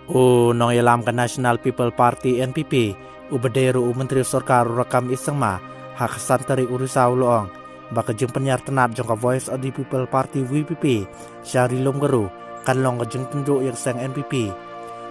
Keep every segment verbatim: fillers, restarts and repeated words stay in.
U nongïalam ka National People Party N P P, u ba dei ruh u Myntri Sorkar u Rakkam E Sangma, ha ka san tarik u Risaw u la ong ba ka jingpynïar tnat jong ka Voice of the People Party V P P sha Ri Lum Garo kan long ka jingtynjuh ïa ka seng N P P.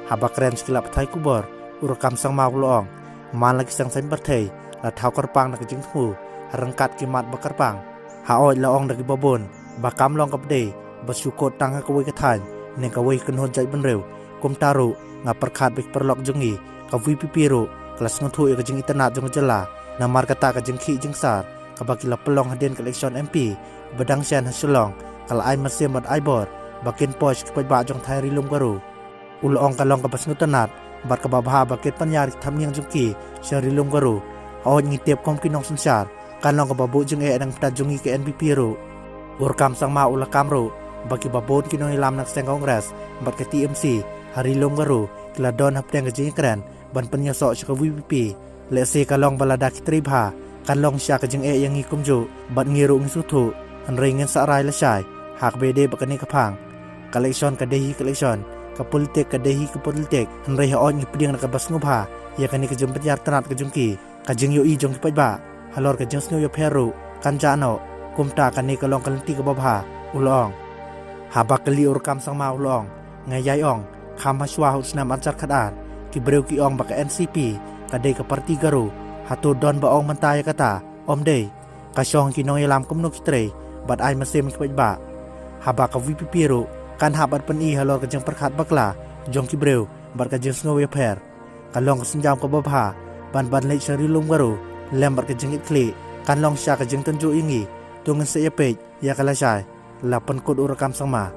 Haba kren sha ki lad pathai khubor, u Rakkam Sangma u la ong man la ki seng saiñ pyrthei la thaw kyrpang na ka jingthmu ryngkat ki mat ba kyrpang. Hooid, la ong da kiba bun ba kam long kaba dei ba shu kot tang ha kawei ka thaiñ ne kawei ka kynhun jaitbynriew. Kumta ruh nga pyrkhat ba ki paralok jong ngi ka V P P ruh ka la sngewthuh ïa ka jingitynnad jong ka jylla. Namar kata ka jingkhih jingsar kaba ki la pynlong hadien ka election M P ba dang shen ha Shillong ka la ai mynsiem bad ai bor ba kin poi sha ki paidbah jong thaiñ Ri Lum Garo. U la ong ka long kaba sngewtynnat bad kaba bha ba kin pynïar ki thapniang jong ki sha Ri Lum Garo. Hooid, ngi tip kum ki nongsynshar kan long kaba buh jingeh na ka bynta jong ngi ka N P P ruh. U Rakkam Sangma u la kam ruh ba kiba bun ki nongïalam na ka seng Congress bad ka T M C ha Ri Lum Garo ki la don hapdeng ka jingïakren ban pynïasoh sha ka V P P. Lehse ka long ba lada ki trei bha kan long shisha ka jingeh ïa ngi kumjuh bad ngi ruh ngi sngewthuh, hynrei ngin sah rai lashai ha kaba ïadei bad kane ka phang. Ka election ka dei hi ka election, ka politik ka dei hi ka politik, hynrei hooid ngi pdiang da kaba sngewbha ïa kane ka jingpynïar tnat ka jong ki. Ka jingïohi jong ki paidbah halor ka jingsngew ïapher ruh kan jah noh. Kumta kane ka long ka lynti kaba bha, u la ong. Haba kylli u Rakkam Sangma u la ong, nga ïai ong kham ha shuwa ha u snem ar hajar khatar ki briew ki ong ba ka N C P ka dei ka party Garo. Hato don ba ong mynta ïa kata? Ym dei. Ka shong ki nongïalam kumno ki trei bad ai mynsiem ki paidbah. Haba ka V P P ruh kan hap ban pyni halor ka jingpyrkhat bakla jong ki briew bad ka jingsngew ïapher. Ka long ka sienjam kaba bha ban ban leit sha Ri Lum Garo lem bad ka jingïaid khlieh kan long shisha ka jingtynjuh ïa ngi. To ngin sa ïapeit ïa ka lashai, la pynkut u Rakkam Sangma.